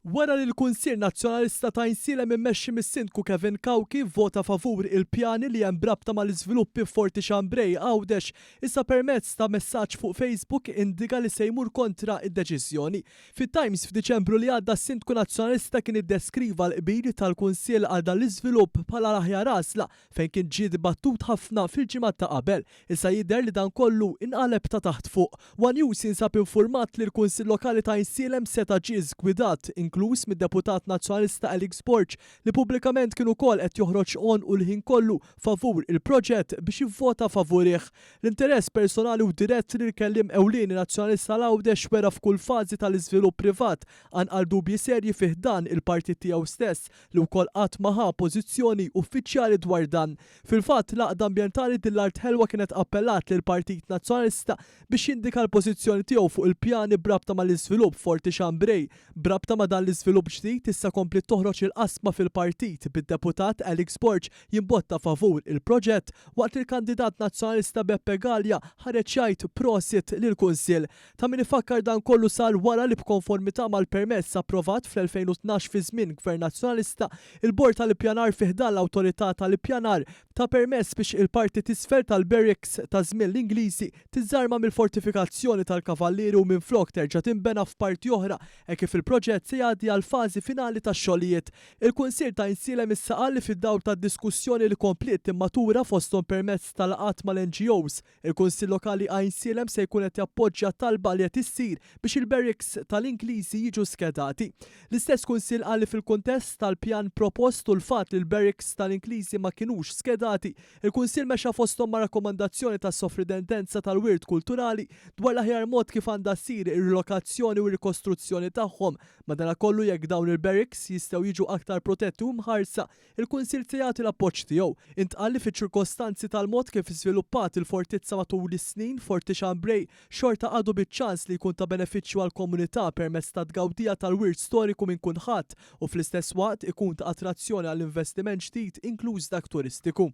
Wara li l-Kunsill Nazzjonalista ta' Għajnsielem immexxi mis-Sindku Kevin Cauchi vvota favur il-pjani li hemm b'rabta mal-iżviluppi f'Forti Chambray, Għawdex, issa permezz ta' messaġġ fuq Facebook indika li se jmur kontra d-deċiżjoni. Fit-Times f'Diċembru li għadda s-Sindku Nazzjonalista kien iddeskriva l-qbil tal-Kunsill għal dan l-iżvilupp bħala l-aħjar għażla fejn kien ġie dibattut ħafna fil-ġimgħat ta' qabel. Issa jidher li dan kollu inqaleb ta' taħt fuq. One News jinsab infurmat li l-Kunsill Lokali ta' Għajnsielem seta' ġie żgwidat, inkluż mid-Deputat Nazzjonalista Alex Borg, li pubblikament kien ukoll qed joħroġ għonqu l-ħin kollu favur il-proġett biex jivvota favurih. L-interess personali u dirett li l-kelliem ewlieni Nazzjonalista għal Għawdex wera f'kull fażi tal-iżvilupp privat qanqal dubji serji fi ħdan il-partit tiegħu stess li wkoll qatt ma ħa pożizzjoni uffiċjali dwar dan. Fil-fatt, l-għaqda ambjentali Din l-Art Ħelwa kienet appellat lill-Partit Nazzjonalista biex jindika l-pożizzjoni tiegħu fuq il-pjani b'rabta mal-iżvilupp f'Forti Chambray. B'rabta ma' dan l-iżvilupp ġdid issa kompliet toħroġ il-qasma fil-partit bid-Deputat Alex Borg jimbotta favur il-proġett waqt li l-kandidat Nazzjonalista Beppe Galea ħareġ jgħid prosit lill-Kunsill. Ta' min ifakkar dan kollu sar wara li b'konformità mal-permess approvat fl-2012 fi żmien Gvern Nazzjonalista, il-Bord tal-Ippjanar fi ħdan l-Awtorità tal-Ippjanar ta permess biex il-parti t'isfel tal-barracks ta' żmien l-Ingliżi tiżżarma mill-fortifikazzjoni tal-Kavallieri u minflok terġa' tinbena f'parti oħra hekk kif il-proġett se jgħaddi għall-fażi finali tax-xogħlijiet. Il-Kunsill ta' Għajnsielem issa qal li fid-dawl tad-diskussjoni li kompliet timmatura fosthom permezz ta' laqgħat mal-NGOs, Il-Kunsill Lokali Għajnsielem se jkun qed jappoġġja t-talba li qed issir biex il-barracks tal-Ingliżi jiġu skedati. L-istess Kunsill qal li fil-kuntest tal-pjan propost u l-fatt li l-barracks tal-Ingliżi ma kinux skedati, il-Kunsill mexa fosthom ma' rakkomandazzjoni tas-Sovrintendenza tal-Wirt Kulturali dwar l-aħjar mod kif għandha ssir ir-rilokazzjoni u r-rikostruzzjoni tagħhom. Madanakollu jekk dawn il-barracks jistgħu jiġu aktar protetti u mħarsa, Il-Kunsill se jagħti l-appoġġ tiegħu. Intqal li fiċ-ċirkostanzi tal-mod kif żviluppat il-fortizza matul is-snin, Forti Chambray xorta għadu biċ-ċans li jkun ta' benefiċċju għall-komunità permezz tat-tgawdija tal-wirt storiku minn kulħadd u fl-istess waqt ikun ta' attrazzjoni għall-investiment ġdid inkluż dak turistiku.